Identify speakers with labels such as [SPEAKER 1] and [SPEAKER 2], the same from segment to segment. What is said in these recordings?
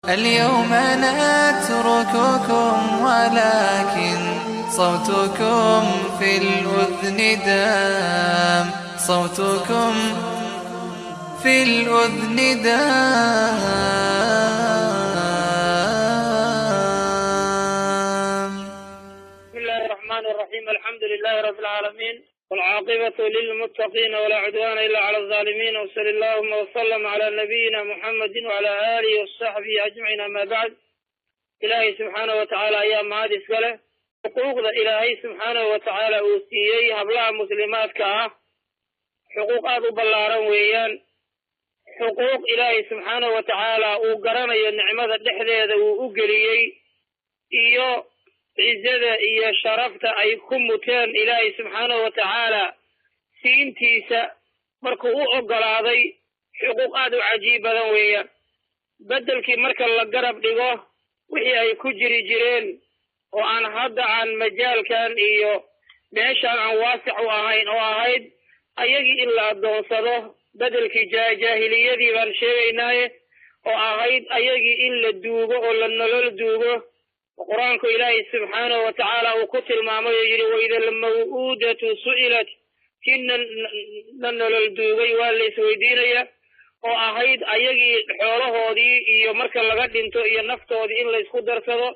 [SPEAKER 1] اليوم نترككم، ولكن صوتكم في الأذن دام، صوتكم في الأذن دام.
[SPEAKER 2] بسم الله الرحمن الرحيم. الحمد لله رب العالمين، والعاقبة للمتقين، ولا عدوان إلا على الظالمين، وصلى اللهم وسلم على نبينا محمد وعلى آله وصحبه أجمعين، أما بعد. Ilaahay subxaanahu watacaala ayaa mahad iska leh. Xuquuqda Ilaahay subxaanahu watacaala uu siiyey hablaha muslimaadka ah xuquuq aada u ballaaran weeyaan, xuquuq Ilaahay subxaanahu watacaala uu garanayo nicmada dhexdeeda uu u geliyey iyo cizada iyo sharafta ay ku muteen Ilaahay subxaanahu watacaala siintiisa markuu u oggolaaday. Xuquuq aada u cajiib badan weeyaan, beddelkii marka la garab dhigo wixii ay ku jiri jireen oo aan hadda aan majaalkan iyo meeshaan aan waasic u ahayn, oo ahayd ayagii in la addoonsado, bedelkii jaahiliyadii baan sheegaynaaye, oo ahayd ayagii in la duugo oo la nolol duugo. Qur-aanku Ilaahay subxaanahu watacaala uu ku tilmaamay oo yidhi: "وإذا الموءودة سئلت". Kii la nolol duugay waa la isweydiinaya, oo ahayd ayagii xoolahoodii iyo marka laga dhinto iyo naftoodii in laysku darsado,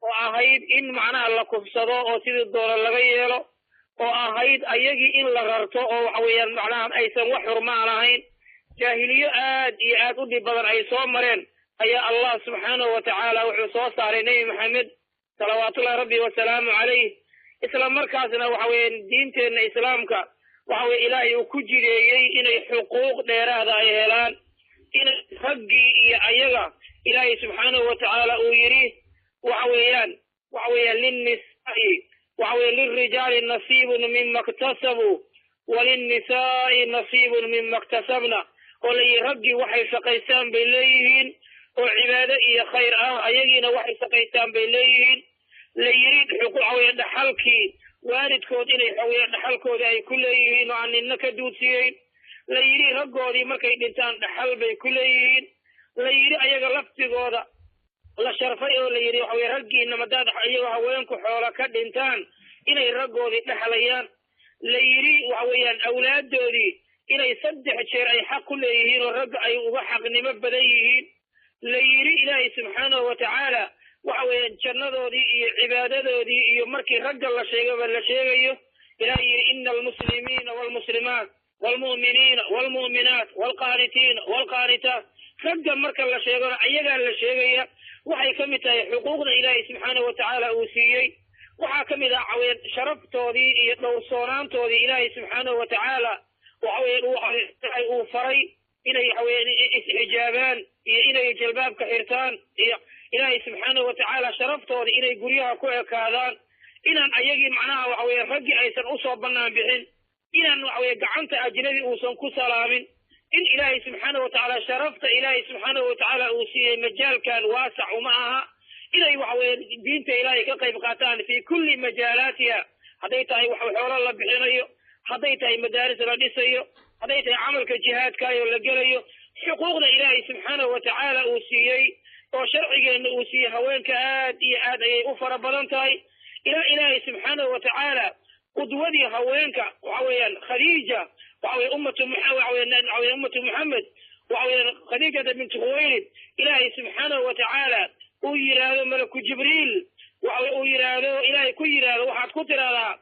[SPEAKER 2] oo ahayd in macnaha la kufsado oo sidii doono laga yeelo, oo ahayd ayagii in la rarto, oo waxa weeyaan macnaha aysan wax xurmaan ahayn. Jaahiliyo aad iyo aad u dhib badan ay soo mareen ayaa Allah subxaanahu watacaala wuxuu soo saaray Nebi Maxamed salawaatullahi rabbi wasalaamu calayh. Isla markaasna waxa weeye diinteenna Islaamka waxa weye Ilaahay uu ku jideeyey inay xuquuq dheeraada ay helaan, inay raggii iyo ayaga Ilaahay subxaanahu watacaala uu yidhi waxa weeyaan للنساء, waxa weeye للرجال نصيب مما اكتسبوا وللنساء نصيب مما اكتسبن, oo la yidhi raggii waxay shaqaystaan bay leeyihiin oo cibaado iyo khayr ah, ayagiina waxay shaqaystaan bay leeyihiin. La yidhi xuquuq waxa weeye dhaxalkii waalidkood inay waxa weeye dhaxalkooda ay ku leeyihiin oo aan nina ka duudsiyeyn. La yidhi raggoodii markay dhintaan dhaxal bay ku leeyihiin. La yidhi ayaga laftigooda la sharfay oo la yidhi waxa weye raggiina madaad iyagoo haweenku xoola ka dhintaan inay raggoodii dhexlayaan. La yidhi waxa weeyaan awlaaddoodii inay 3 jeer ay xaq ku leeyihiin oo ragga ay uga xaqnimo badan yihiin. La yidhi Ilaahay subxaanahu watacaala waxa weeyaan jannadoodii iyo cibaadadoodii iyo markii ragga la sheegaba la sheegayo, Ilahay yidhi: "إن المسلمين والمسلمات والمؤمنين والمؤمنات والقانتين والقانتات". Ragga marka la sheegona ayagaa la sheegaya. Waxay ka mid tahay xuquuqda Ilaahay subxaanahu watacaala uu siiyey. Waxaa ka mid ah waxaweye sharaftoodii iyo dhowrsoonaantoodii Ilaahay subxaanahu watacaala waxaweye uu faray inay waxaweye isxijaabaan iyo inay jalbaabka xirtaan, iyo Ilaahay subxaanahu watacaala sharaftooda inay guryaha ku ekaadaan, inaan ayagii macnaha waxaweye raggii aysan usoo banaan bixin, inaan waxaweye gacanta ajnabi uusan ku salaamin, in Ilaahay subxaanahu watacaala sharafta Ilaahay subxaanahu watacaala uu siiyey majaalkan waasac uma aha inay waxaweye diinta Ilaahay ka qayb qaataan في كل مجالاتها, hadday tahay wax xoolo la bixinayo, hadday tahay madaaris la dhisayo, hadday tahay camalka jihaadkaayo la gelayo. Xuquuqda Ilaahay subxaanahu watacaala uu siiyey oo sharcigeenna uu siiyey haweenka aad iyo aad ayay u fara badan tahay, ilaa Ilaahay subxaanahu watacaala qudwadii haweenka waxa weeyaan Khadiija, waxa weye ummatu waxa weye ummatu Muxamed, waxa weeyaan Khadiijata bintu Khuwaylid, Ilaahay subxaanahu watacaala uu yidhaahdo malaku Jibriil waxa uu yidhaahdo, Ilaahay ku yidhaahdo: "Waxaad ku tiraahdaa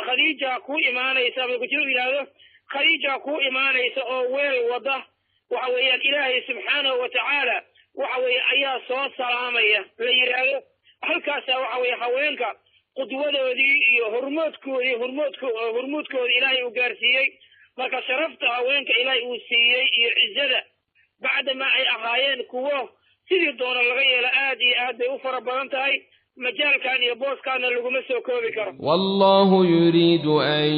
[SPEAKER 2] Khadiija kuu imaanaysa." Malaku Jibriil yidhaahdo: "Khadiija kuu imaanaysa oo weel wada, waxa weeyaan Ilaahay subxaanahu watacaala waxa weeye ayaa soo salaamaya," la yidhaahdo. Halkaasa waxa weeye haweenka qudwadoodii iyo hormoodkoodii hormuudkoodii Ilaahay uu gaarsiiyey. Marka sharafta haweenka Ilaahay uu siiyey iyo cizada bacdama ay ahaayeen kuwo sidii doona laga yeelo aad iyo aad bay u fara badan tahay, majaalkan iyo booskaana laguma soo koobi karo.
[SPEAKER 3] والله يريد أن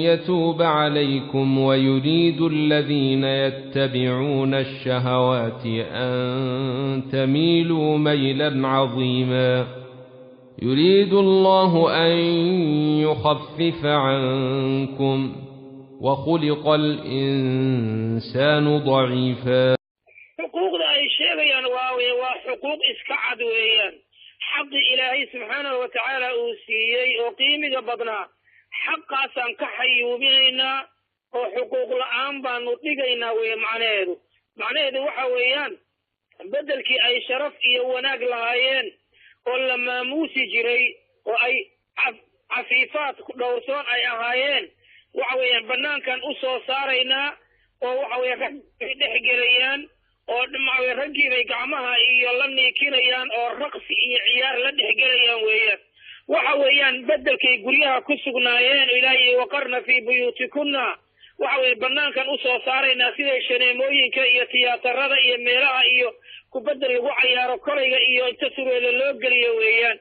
[SPEAKER 3] يتوب عليكم ويريد الذين يتبعون الشهوات أن تميلوا ميلا عظيما. يريد الله أن يخفف عنكم وخلق الإنسان ضعيفا.
[SPEAKER 2] Xuquuqda ay sheegayaan waa xuquuq. Xuquuq iska cad weeyaan. Xaqi Ilaahay subxaanahu watacaala uu siiyey oo qiimiga badnaa, xaqaasaan ka xayuubinaynaa oo xuquuq la-aan baanu dhigaynaa weye macnaheedu. Macnaheedu waxa weeyaan beddelkii ay sharaf iyo wanaag lahaayeen oo la maamuusi jiray oo ay cafiifaad dhowrsoon ay ahaayeen, waxa weeyaan banaankan u soo saaraynaa oo waxa weeye rag bay dhex gelayaan oo maxaweye raggii bay gacmaha iyo la niikinayaan oo raqsi iyo ciyaar la dhex gelayaan weeyaan. Waxa weeyaan beddelkay guryaha ku sugnaayeen, ilaahay waqarna fii buyuutikunna, waxa weeye banaankan usoo saaraynaa siday shaneemooyinka iyo tiyaatarada iyo meelaha iyo kubadda lagu cayaaro kolayga iyo inta sureeda loo geliyo weeyaan.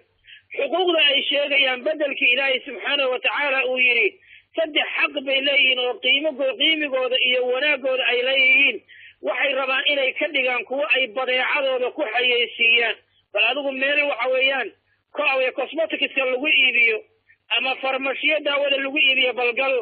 [SPEAKER 2] Xuquuqda ay sheegayaan beddelkii Ilaahay subxaanahu watacaala uu yidhi saddex xaq bay leeyihiin oo qiimigooda iyo wanaagooda ay leeyihiin, waxay rabaan inay ka dhigaan kuwo ay badeecadooda ku xayeysiiyaan. Bal adigu meel waxa weeyaan koawe cosmeticska lagu iibiyo ama farmashiyo daawada lagu iibiyo, balgal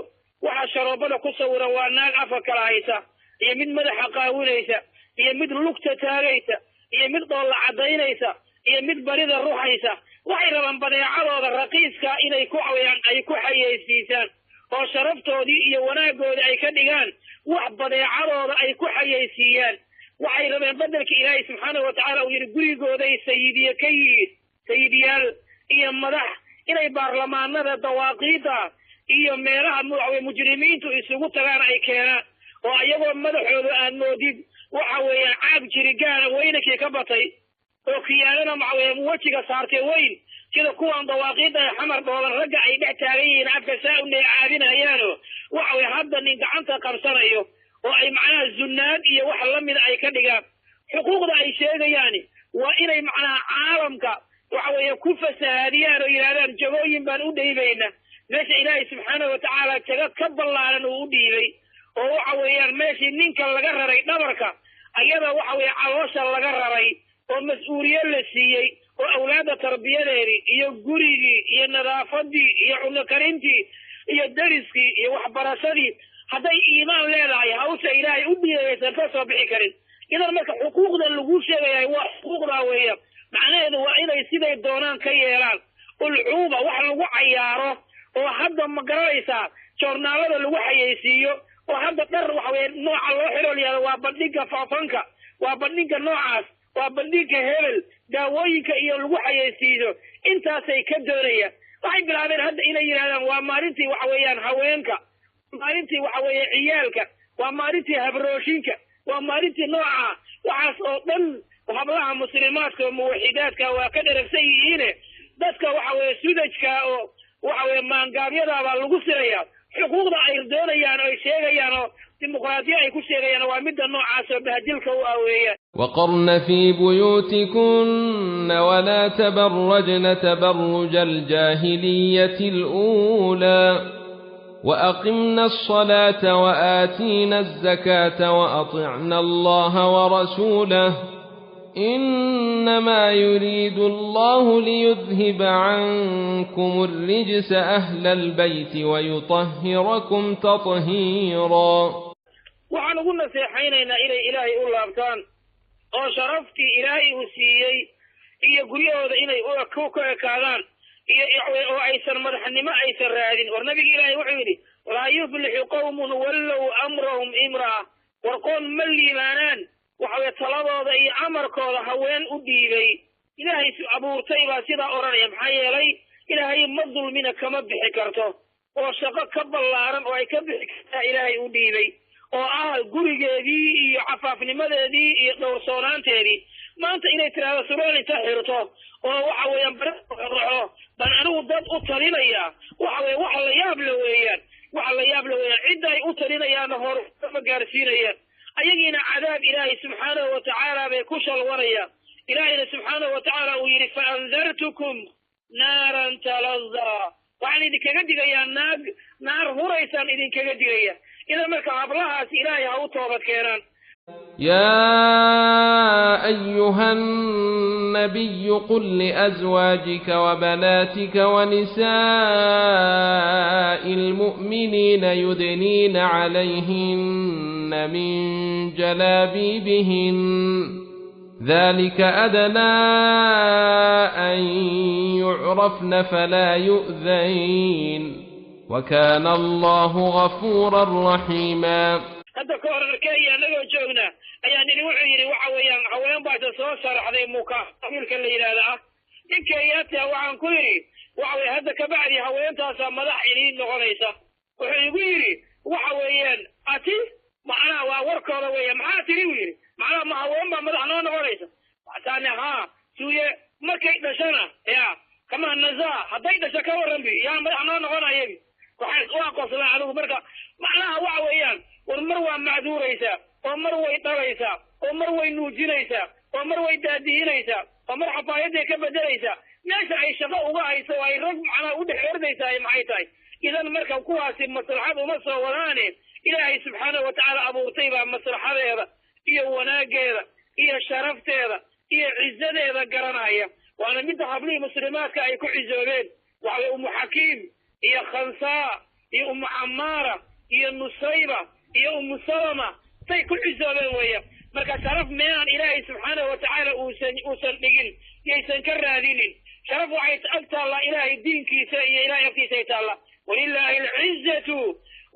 [SPEAKER 2] waxa sharoobada ku sawiran waa naag afka kala haysa iyo mid madaxa qaawinaysa iyo mid lugta taagaysa iyo mid dhoolla cadaynaysa iyo mid barida ruxaysa. Waxay rabaan badeecadooda raqiiska inay ku wayaan ay ku xayeysiisaan oo sharaftoodii iyo wanaagoodii ay ka dhigaan wax badeecadooda ay ku xayeysiiyaan. Waxay rabeen beddelka Ilaahay subxaanahu watacaala uu yidhi gurigooday sayidiye ka yihiin, sayidiyaal iyo madax, inay baarlamaanada dawaaqiida iyo meelaha waxaweye mujrimiintu isugu tagaan ay keenaan oo ayagoo madaxooda aad moodid waxa weeyaan caag jirigaana weynankii ka batay oo kiyaanana maxaweye wejiga saartay weyn, sida kuwan dawaaqiida ee xamar dhooban ragga ay dhex taagan yihiin afka saa u neecaabinayaano waxa weye hadda nin gacanta qabsanayo oo ay macnaha zunaad iyo wax lamida ay ka dhigaan. Xuquuqda ay sheegayaani waa inay macnaha caalamka waxa weeye ku fasahaadiyaan oo yidhahdaan jagooyin baan u dhiibayna, meesha Ilaahay subxaanahu watacaala jago ka ballaaran uu u dhiibay oo waxa weeyaan meeshii ninka laga raray dhabarka ayada waxa weeye caloosha laga raray oo mas-uuliye la siiyey oo awlaadda tarbiyadeedii iyo gurigii iyo nadaafadii iyo cunno karintii iyo dariskii iyo waxbarashadii hadday iimaan leedahay hawsha Ilaahay u dhiibaysan ka soo bixi karin. Idan marka xuquuqda lagu sheegayahay waa xuquuqdaa weeya. Macnaheedu waa inay siday doonaan ka yeelaan. Ulcuuba wax lagu cayaaro oo hadda ma garanaysaa joornaalada lagu xayeysiiyo oo hadda dhar waxa weye nooca loo xiro layihahdo waa bandhiga faafanka, waa bandhiga noocaas, waa bandhiga hebel, daawooyinka iyo lagu xayeysiiyo, intaasay ka doonayaan. Waxay bilaabeen hadda inay yidhahdaan waa maalintii waxa weeyaan haweenka, maalintii waxa weeye ciyaalka, waa maalintii habrooshinka, waa maalintii nooca. Waxaas oo dhan hablaha muslimaadka oo muwaxidaadka waa ka dheragsan yihiine dadka waxa weeye sudajka oo waxa weeye maangaabyadaabaa lagu sirayaa. Xuquuqda ay doonayaan oo ay sheegayaan oo dimuqraadiya ay ku sheegayaan waa midda noocaas oo bahdilka u aweeyaan.
[SPEAKER 3] وقرن في بيوتكن ولا تبرجن تبرج الجاهلية الأولى وأقمنا الصلاة وآتينا الزكاة وأطعنا الله ورسوله إنما يريد الله ليذهب عنكم الرجس أهل البيت ويطهركم تطهيرا.
[SPEAKER 2] Waxaan ugu naseexaynaynaa inay Ilaahay u laabtaan oo sharaftii Ilaahay uu siiyey iyo guryahooda inay ku ekaadaan iyo oo aysan madaxnimo aysan raadin. War nabiga Ilaahay wuxuu yidhi laa yuflixu qawmun wallow amrahum imra'a, war qoon ma liibaanaan waxa weye taladooda iyo amarkooda haween u dhiibay. Ilaahay abuurtay baa sidaa odhanaya, maxaa yeelay Ilaahay ma dulmina kama bixi karto oo shaqo ka ballaaran oo ay ka bixi kartaa Ilaahay u dhiibay oo ah gurigeedii iyo cafaafnimadeedii iyo dhowrsoonaanteedii. Maanta inay tiraahdo surwaal inta xirto oo waxa weeyaan baraxo baan anigu dad u talinaya, waxa weye wax la yaab la weeyaan, wax la yaab la weeyaan. Cidda ay u talinayaanna hor ma gaarsiinayaan, ayagiina cadaab Ilaahay subxaanahu watacaala bay ku shalwanayaan. Ilaahayna subxaanahu watacaala uu yidhi faandartukum naaran talazaa, waxaan idinkaga digayaa naag naar huraysaan idinkaga digaya. Idan marka hablahaas Ilaahay ha u toobad keenaan.
[SPEAKER 3] يا أيها النبي قل لأزواجك وبناتك ونساء المؤمنين يدنين عليهن من جلابيبهن ذلك أدنى أن يعرفن فلا يؤذين وكان الله غفورا رحيما.
[SPEAKER 2] Hadda ka hor Kenya anagoo joogna ayaa nini wuxuu yidhi waxa weeyaan haween baa isa soo sharaxday muka wiilka la yidhaahda ah nin Kenyatta waxaan ku yidhi waxa weye hadda kabacdi haweentaasaa madax iniin noqonaysa. Wuxuu igu yidhi waxa weeyaan ati macnaha waa warkooda weeye, maxaa tiri buu yidhi, macnaha ma haween baa madax noo noqonaysa? Taani haa suuye markay dhashana ya kama nazaa hadday dhasho ka warran bi yaa madax noo noqonayabi. Waxay waa qoslaan adigu marka macnaha waxa weeyaan war mar waa macduuraysaa oo mar way dhalaysaa oo mar way nuujinaysaa oo mar way daadihinaysaa oo mar xafaayaday ka bedelaysaa, meesha ay shaqo uga hayso oo ay rag macnaha u dhex ordaysaa maxay tahay? Idan marka kuwaasi maslaxad uma soo wadaane, Ilaahay subxaanahu watacaala abuurtay baa maslaxadeeda iyo wanaageeda iyo sharafteeda iyo cizadeeda garanaya. Waana midda hablihii muslimaadka ay ku cizoobeen, waxa Umu Xakiim iyo Khansaa iyo Umu Camaara iyo Nusayba iyo Umu Salama say ku cizoobeen weeya. Marka sharaf meelaan Ilaahay subxaanahu watacaala uusan dhigin yaysan ka raadinin. Sharaf waxay ag taallaa Ilaahay diinkiisa iyo Ilahay agtiisa ay taallaa. Walilaahi alcizatu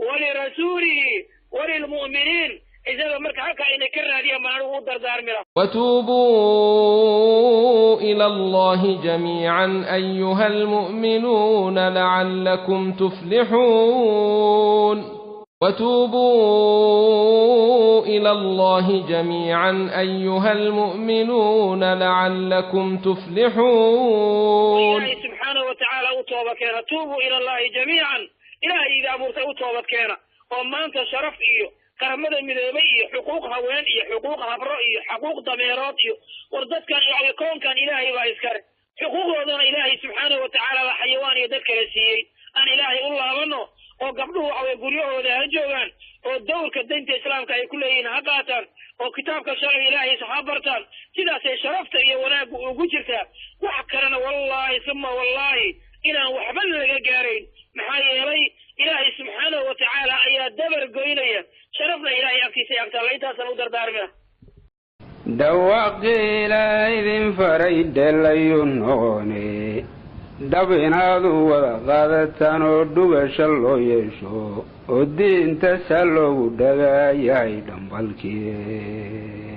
[SPEAKER 2] walirasuulihi walilmu'miniin. Cizada marka halkaa inay ka raadiyaan baan anigu u dardaarmi lahaa.
[SPEAKER 3] وتوبوا إلى الله جميعا أيها المؤمنون لعلكم تفلحون. وتوبوا إلى الله جميعا أيها المؤمنون لعلكم تفلحون.
[SPEAKER 2] Ilaahay subxaanahu watacaala u toobad keena, tuubuu ila Allahi jamiican, Ilaahay ida abuurtay u toobad keena. Oo maanta sharaf iyo Qaramada Midoobay iyo xuquuq haween iyo xuquuq habro iyo xuquuq dameerood iyo war dadkan iyo koonkan Ilaahay baa iskale, xuquuqdoodana Ilaahay subxaanahu watacaala baa xayawaan iyo dad kale siiyey. Aan Ilaahay u laabano oo gabdhuhu waxa weye guryahooda ha joogaan oo dowrka diinta islaamka ay ku leeyihiin ha qaataan oo kitaabka sharciga Ilaahay ha bartaan. Sidaasay sharafta iyo wanaaggu ugu jirtaa. Wax kalena wallaahi suma wallaahi inaan waxba laga gaarayn, maxaa yeelay Ilaahay subxaanahu watacaala ayaa dabar goynaya, sharafna Ilaahay agtiisa agtaalla. Intaasaan u dardaarmina.
[SPEAKER 4] Dhawaqiila idin faray dhelayu noqone dhab inaad u wada qaadataan oo dhugasha loo yeesho oo diinta saa loogu dhagaayahay dhambalkii.